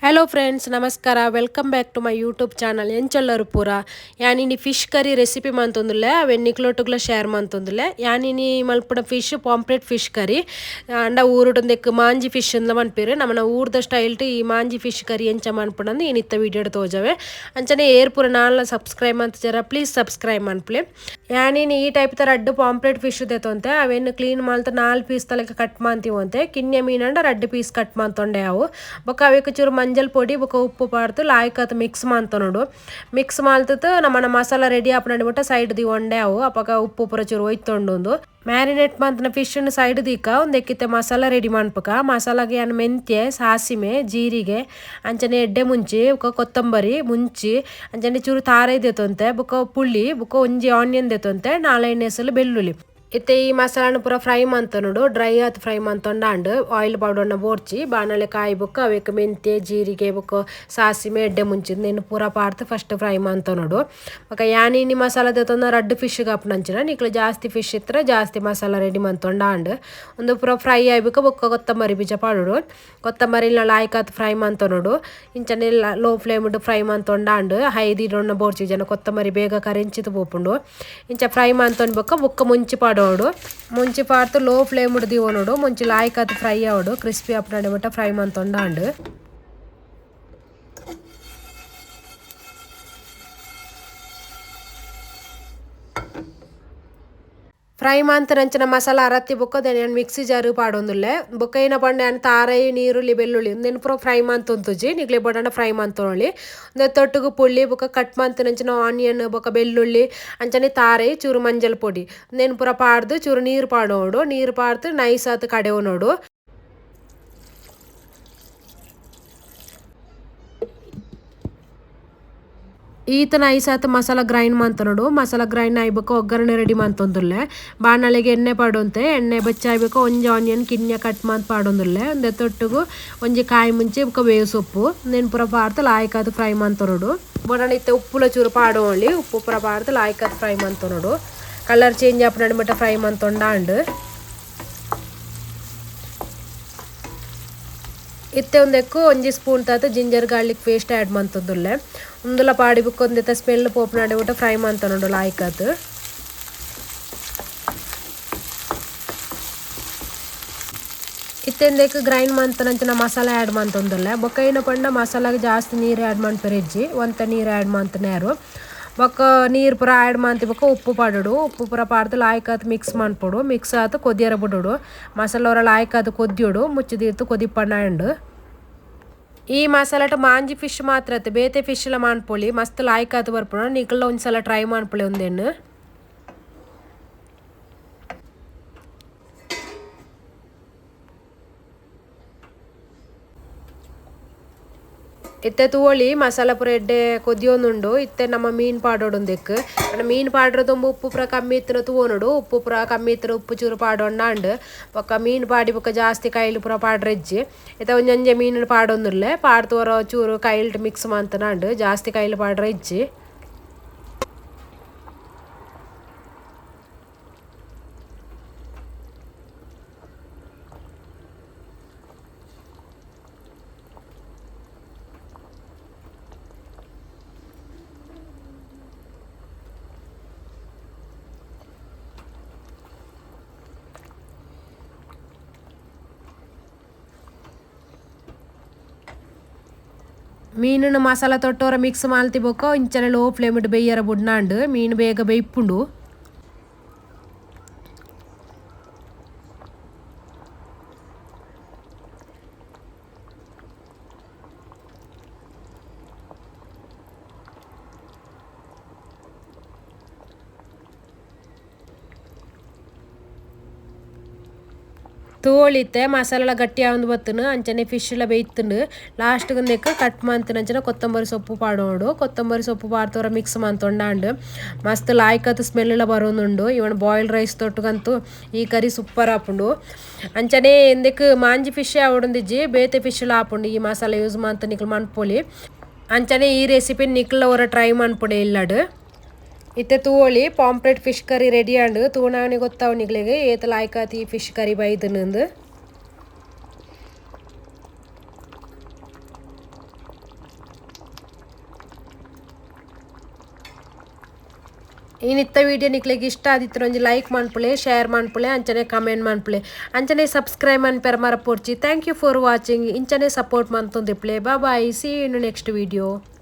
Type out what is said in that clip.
Hello friends, ನಮಸ್ಕಾರ. Welcome back to my YouTube channel. ಎಂಚೊಲ್ಲರು ಪೂರ ಯಾನಿನಿ fish curry recipe ಮಂತೊಂದುಲ್ಲೆ, ಅವೆನ್ ನಿಕ್ಲೊಟ್ಟುಗ್ಲ share ಮಂತೊಂದುಲ್ಲೆ. ಯಾನಿನಿ ಮಲ್ಪುನ ಫಿಶ್ ಪಾಂಪ್ಲೆಟ್ ಫಿಶ್ ಕರಿ ಅಂಡ ಊರುಡೊಂದೆಕ್ Manjhi fish ಅಂದ್ಲ ಮನ್ಪೆರ್. ನಮನ ಊರ್ದ ಸ್ಟೈಲ್ ಈ ಮಾಂಜಿ ಫಿಶ್ ಕರಿ ಎಂಚ ಮನ್ಪುನಂದು ಇನಿತ್ತ ವಿಡಿಯೋಡ್ ತೋಜವೆ. ಅಂಚನೆ ಏರ್ ಪೂರ ನಾನ್ಲ ಸಬ್ಸ್ಕ್ರೈಬ್ ಮಂತುಜರ ಪ್ಲೀಸ್ ಸಬ್ಸ್ಕ್ರೈಬ್ ಮನ್ಪುಲೆ. ಯಾನಿನಿ ಈ ಟೈಪ್ ದ ರಡ್ಡ್ ಪಾಂಪ್ಲೆಟ್ ಫಿಶ್ ದೆತೊಂತೆ, ಅವೆನ್ ಕ್ಲೀನ್ ಮಲ್ತ್ 4 ಪೀಸ್ ತಲಕ ಕಟ್ ಮಾಂತಿವಂತೆ. ಕಿನ್ಯ ಮೀನಂಡ 2 ಪೀಸ್ ಕಟ್ ಮಾಂತೊಂಡೆ ಅವು. ಬೊಕ ಅವೆಕ್ ಚೂರು ಮಂಜಲ್ ಪೊಡಿ ಬೊಕ ಉಪ್ಪು ಪಾಡ್ದು ಲಾಯ್ಕತ್ ಮಿಕ್ಸ್ ಮಾಂತೊನೊಡು. ಮಿಕ್ಸ್ ಮಾಲ್ತುತು ನಮನ ಮಸಾಲ ರೆಡಿ ಆಪುನಂಡಿ ಮುಟ್ಟ ಸೈಡ್ ದಿವೊಂಡೆ ಅವು. ಅಪಗ ಉಪ್ಪು ಪೂರ ಚೂರು ಒಯ್ತೊಂಡುಂದು. ಮ್ಯಾರಿನೇಟ್ ಮಂತನ ಫಿಶ್ ಸೈಡ್ ದೀಕ ಉಂದೆಕ್ಕಿತ್ತೆ ಮಸಾಲ ರೆಡಿ ಮನ್ಪುಕ. ಮಸಾಲಾಗ್ ಯಾನ್ ಮೆಂತ್ಯ, ಸಾಸಿಮೆ, ಜೀರಿಗೆ, ಅಂಚನೆ ಎಡ್ಡೆ ಮುಂಚಿ, ಬೊಕ ಕೊತ್ತಂಬರಿ ಮುಂಚಿ, ಅಂಚನೆ ಚೂರು ತಾರೈ ದೆತೊಂತೆ, ಬೊಕ ಪುಳಿ, ಬೊಕ ಒಂಜಿ ಆನಿಯನ್ ದೆತೊಂತೆ, 4-5 ಎಸಲು ಬೆಳ್ಳುಳ್ಳಿ. ಇತ್ತೆ ಈ ಮಸಾಲಾನು ಪೂರ ಫ್ರೈ ಮಂತೊನೊಡು. ಡ್ರೈ ಆತ್ ಫ್ರೈ ಮಂತೊಂಡಾಂಡ್ ಆಯಿಲ್ ಪಾಡೊಂಡ ಬೋರ್ಚಿ ಬಾಣಲೆ ಕಾಯಿ ಬೊಕ್ಕ ಅವೆಕ್ ಮೆಂತ್ಯ, ಜೀರಿಗೆ, ಬೊಕ ಸಾಸಿಮೆ, ಎಡ್ಡೆ ಮುಂಚಿ ನೆನ್ ಪೂರ ಪಾಡ್ದ್ ಫಸ್ಟ್ ಫ್ರೈ ಮಂತೊನೊಡು. ಬೊಕ ಯಾನ್ ಇನಿ ಮಸಾಲ ದೆತೊಂದ 2 ಫಿಶ್ ಆಪುನಂಚಿನ, ನಿಕ್ಲು ಜಾಸ್ತಿ ಫಿಶ್ ಇತ್ತರೆ ಜಾಸ್ತಿ ಮಸಾಲ ರೆಡಿ ಮಂತೊಂಡಾಂಡ್. ಉಂದು ಪೂರ ಫ್ರೈ ಆಯಿ ಬೊಕ್ಕ ಬೊಕ್ಕ ಕೊತ್ತಂಬರಿ ಬೀಜ ಪಾಡೊಡು. ಕೊತ್ತಂಬರಿಲ ಲಾಯ್ಕಾತ್ ಫ್ರೈ ಮಂತೊನೊಡು. ಇಂಚನೆ ಲೋ ಫ್ಲೇಮ್ ಡ್ ಫ್ರೈ ಮಂತೊಂಡಾಂಡ್. ಹೈ ದೀಡೊಂಡ ಬೋರ್ಚಿ ಜನ ಕೊತ್ತಂಬರಿ ಬೇಗ ಕರಿಂಚಿದ್ ಪೋಪುಂಡು. ಇಂಚ ಫ್ರೈ ಮಂತೊಂಡ್ ಬೊಕ್ಕ ಬೊಕ್ಕ ಮುಂಚಿ ಪಾಡೊಡು. ಮುಂಚಿ ಪಾಡ್ದು ಲೋ ಫ್ಲೇಮ್ ಡ್ ದೀವೊನೊಡು. ಮುಂಚಿ ಲಾಯ್ಕಾತ್ ಫ್ರೈ ಆವೊಡು. ಕ್ರಿಸ್ಪಿ ಆಪುನಡೆ ಮುಟ್ಟ ಫ್ರೈ ಮಂತೊಂಡಾಂಡ್. ಫ್ರೈ ಮಂತನಂಚಿನ ಮಸಾಲ ಅರತ್ತಿ ಬೊಕ್ಕ ಯಾನ್ ಮಿಕ್ಸಿ ಜಾರ್ ಪಾಡೊಂದುಲ್ಲೆ. ಬೊಕ್ಕ ಏನ ಪಂಡ ಯಾನ್ ತಾರೈ, ನೀರುಳ್ಳಿ, ಬೆಳ್ಳುಳ್ಳಿ ಉಂದೆನ್ ಪೂರ ಫ್ರೈ ಮಂತೊಂತುಜಿ. ನಿಕ್ಲೆ ಬೋಡಾಂಡ ಫ್ರೈ ಮಂತೊನೊಲಿ. ಉಂದೆ ತೊಟ್ಟುಗು ಪುಳ್ಳಿ ಬೊಕ್ಕ ಕಟ್ ಮಂತನಂಚಿನ ಆನಿಯನ್ ಬೊಕ್ಕ ಬೆಳ್ಳುಳ್ಳಿ ಅಂಚನೆ ತಾರೈ, ಚೂರು ಮಂಜಲ್ ಪೊಡಿ ಉಂದೆನ್ ಪೂರ ಪಾಡ್ದು ಚೂರು ನೀರು ಪಾಡೊಡು. ನೀರು ಪಾಡ್ದು ನೈಸ್ ಆತ್ ಕಡೆವೊನೊಡು. ಈತ ನೈಸ್ ಆತ್ ಮಸಾಲ ಗ್ರೈಂಡ್ ಮಂತೊನೊಡು. ಮಸಾಲ ಗ್ರೈಂಡ್ ಆಯಿ ಬೊಕ್ಕ ಒಗ್ಗರಣೆ ರೆಡಿ ಮಂತೊಂದುಲ್ಲೆ. ಬಾಣಲೆಗ್ ಎಣ್ಣೆ ಪಾಡೊಂತೆ. ಎಣ್ಣೆ ಬೆಚ್ಚ ಆಯಿ ಬೊಕ್ಕ ಒಂಜಿ ಆನಿಯನ್ ಕಿನ್ಯ ಕಟ್ ಮಂತ್ ಪಾಡೊಂದುಲ್ಲೆ. ಉಂದೆ ತೊಟ್ಟುಗು ಒಂಜಿ ಕಾಯಿ ಮುಂಚಿ ಬೊಕ್ಕ ಬೇವು ಸೊಪ್ಪು ಉಂದೆನ್ ಪೂರ ಪಾಡ್ದು ಲಾಯ್ಕಾತ್ ಫ್ರೈ ಮಂತೊನೊಡು. ಬೋಡಾಂಡ ಇತ್ತೆ ಉಪ್ಪುಲ ಚೂರು ಪಾಡೊಲಿ. ಉಪ್ಪು ಪೂರ ಪಾಡ್ದು ಲಾಯ್ಕಾತ್ ಫ್ರೈ ಮಂತೊನೊಡು. ಕಲರ್ ಚೇಂಜ್ ಆಪುನಡೆ ಮುಟ್ಟ ಫ್ರೈ ಮಂತೊಂಡಾಂಡ್. ಇತ್ತೆ ಉಂದೆಕ್ಕು ಒಂಜಿ ಸ್ಪೂನ್ ತಾತ ಜಿಂಜರ್ ಗಾರ್ಲಿಕ್ ಪೇಸ್ಟ್ ಆ್ಯಡ್ ಮಂತೊಂದುಲ್ಲೆ. ಉಂದುಲ ಪಾಡಿ ಬೊಕ್ಕ ಒಂದೆತ ಸ್ಮೆಲ್ ಪೋಪುನಡೆ ಮುಟ್ಟ ಫ್ರೈ ಮಂತೊನೊಡು ಲಾಯ್ಕಾತ್. ಇತ್ತೆ ಉಂದೆಕ್ ಗ್ರೈಂಡ್ ಮಂತನಂಚಿನ ಮಸಾಲ ಆ್ಯಡ್ ಮಂತೊಂದುಲ್ಲೆ. ಬೊಕ್ಕ ಏನ ಪಂಡ ಮಸಾಲಾಗ್ ಜಾಸ್ತಿ ನೀರು ಆ್ಯಡ್ ಮನ್ಪೆರೆ ಇಜ್ಜಿ. ಒಂತೆ ನೀರು ಆ್ಯಡ್ ಮಂತನೇರು. ಬೊಕ್ಕ ನೀರು ಪೂರ ಆ್ಯಡ್ ಮಂತಿ ಬೊಕ್ಕ ಉಪ್ಪು ಪಾಡೊಡು. ಉಪ್ಪು ಪೂರ ಪಾಡ್ದು ಲಾಯ್ಕಾತ್ ಮಿಕ್ಸ್ ಮನ್ಪೊಡು. ಮಿಕ್ಸ್ ಆತ್ ಕೊದಿಯರ ಬುಡೊಡು. ಮಸಾಲ ಒರ ಲಾಯ್ಕಾತ್ ಕೊದ್ದಿಯೊಡು. ಮುಚ್ಚಿದೀರ್ತು ಕೊದಿಪ್ಪಂಡ. ಈ ಮಸಾಲಾಟ್ ಮಾಂಜಿ ಫಿಶ್ ಮಾತ್ರ ಅತ್ತ್ ಬೇತೆ ಫಿಶ್ ಲ ಮನ್ಪೊಲಿ. ಮಸ್ತ್ ಲಾಯ್ಕಾತ್ ಬರ್ಪುಂಡು. ನಿಕುಲ್ಲ ಒಂಜಿ ಸಲ ಟ್ರೈ ಮನ್ಪೊಲಿ ಉಂದೆನ್. ಇತ್ತೆ ತೂವೊಲಿ ಮಸಾಲ ಪೂರ ಎಡ್ಡೆ ಕೊದಿಯೊಂದುಂಡು. ಇತ್ತೆ ನಮ್ಮ ಮೀನ್ ಪಾಡೊಡು ಉಂದೆಕ್. ಪಂಡ ಮೀನ್ ಪಾಡ್ರೆ ದುಂಬು ಉಪ್ಪು ಪೂರ ಕಮ್ಮಿ ಇತ್ತಿನ ತೂವೊನೊಡು. ಉಪ್ಪು ಪೂರ ಕಮ್ಮಿ ಇತ್ತಿನ ಉಪ್ಪು ಚೂರು ಪಾಡೊಂಡಾಂಡ್. ಬೊಕ್ಕ ಮೀನ್ ಪಾಡಿ ಬೊಕ್ಕ ಜಾಸ್ತಿ ಕೈಲ್ ಪೂರ ಪಾಡ್ರೆ ಇಜ್ಜಿ. ಇತ್ತೆ ಒಂಜೊಂಜೆ ಮೀನ್ ಪಾಡೊಂದುಲ್ಲೆ. ಪಾಡ್ದು ಒರ ಚೂರು ಕೈಲ್ಟ್ ಮಿಕ್ಸ್ ಮಂತನಾಂಡ್. ಜಾಸ್ತಿ ಕೈಲ್ ಪಾಡ್ರೆ ಇಜ್ಜಿ. ಮೀನುನ ಮಸಾಲ ತೊಟ್ಟೋರ ಮಿಕ್ಸ್ ಮಾಲ್ತಿ ಬೊಕ್ಕ ಇಂಚನೆ ಲೋ ಫ್ಲೇಮ್ ಡ್ ಬೇಯರ ಬುಡ್ನಾಂಡ್. ಮೀನು ಬೇಗ ಬೇಯ್ಪುಂಡು. ತೋಳಿತ್ತೆ ಮಸಾಲೆಲ ಗಟ್ಟಿ ಆವೊಂದು ಬತ್ತುನು. ಅಂಚನೆ ಫಿಶ್ ಲ ಬೇಯ್ತುಂಡು. ಲಾಸ್ಟ್ ಉಂದೆಕ್ ಕಟ್ ಮಂತನಂಚಿನ ಕೊತ್ತಂಬರಿ ಸೊಪ್ಪು ಪಾಡೊಡು. ಕೊತ್ತಂಬರಿ ಸೊಪ್ಪು ಪಾಡ್ದು ಮಿಕ್ಸ್ ಮಂತೊಂಡಾಂಡ್. ಮಸ್ತ್ ಲಾಯ್ಕತ್ ಸ್ಮೆಲ್ ಲ ಬರೊಂದುಂಡು. ಇವನ್ ಬಾಯ್ಲ್ಡ್ ರೈಸ್ ತೊಟ್ಟುಗಂತು ಈ ಕರಿ ಸೂಪರ್ ಆಪುಂಡು. ಅಂಚನೆ ಇಂದೆಕ್ ಮಾಂಜಿ ಫಿಶ್ ಆವೊಡುಂದಿಜ್ಜಿ, ಬೇತೆ ಫಿಶ್ ಲ ಆಪುಂಡು ಈ ಮಸಾಲ ಯೂಸ್ ಮಂತ್ ನಿಕುಲು ಮನ್ಪೊಲಿ. ಅಂಚನೆ ಈ ರೆಸಿಪಿ ನಿಕುಲ ಒರ ಟ್ರೈ ಮನ್ಪೊಡೆ ಇಲ್ಲಡ್. ಇತ್ತೆ ತೂವೊಲಿ ಪಾಂಪ್ಲೆಟ್ ಫಿಶ್ ಕರಿ ರೆಡಿ ಆಂಡ್. ತೂನಾನೆ ಗೊತ್ತಾವು ನಿಕ್ಲೆಗ್ ಏತ್ ಲಾಯ್ಕಾತ್ ಈ ಫಿಶ್ ಕರಿ ಬೈದುಂಡು. ಇನಿತ್ತ ವಿಡಿಯೋ ನಿಕ್ಲೆಗ್ ಇಷ್ಟ ಆದಿತ್ತ್ಂಡ ಒಂಜಿ ಲೈಕ್ ಮನ್ಪುಲೆ, ಶೇರ್ ಮನ್ಪುಲೆ, ಅಂಚನೆ ಕಮೆಂಟ್ ಮನ್ಪುಲೆ, ಅಂಚನೆ ಸಬ್ಸ್ಕ್ರೈಬ್ ಮನ್ಪೆರ ಮರಪೊಡ್ಚಿ. Thank you for watching. ಇಂಚನೆ ಸಪೋರ್ಟ್ ಮಂತೊಂದಿಪ್ಪುಲೆ. Bye, see in next video.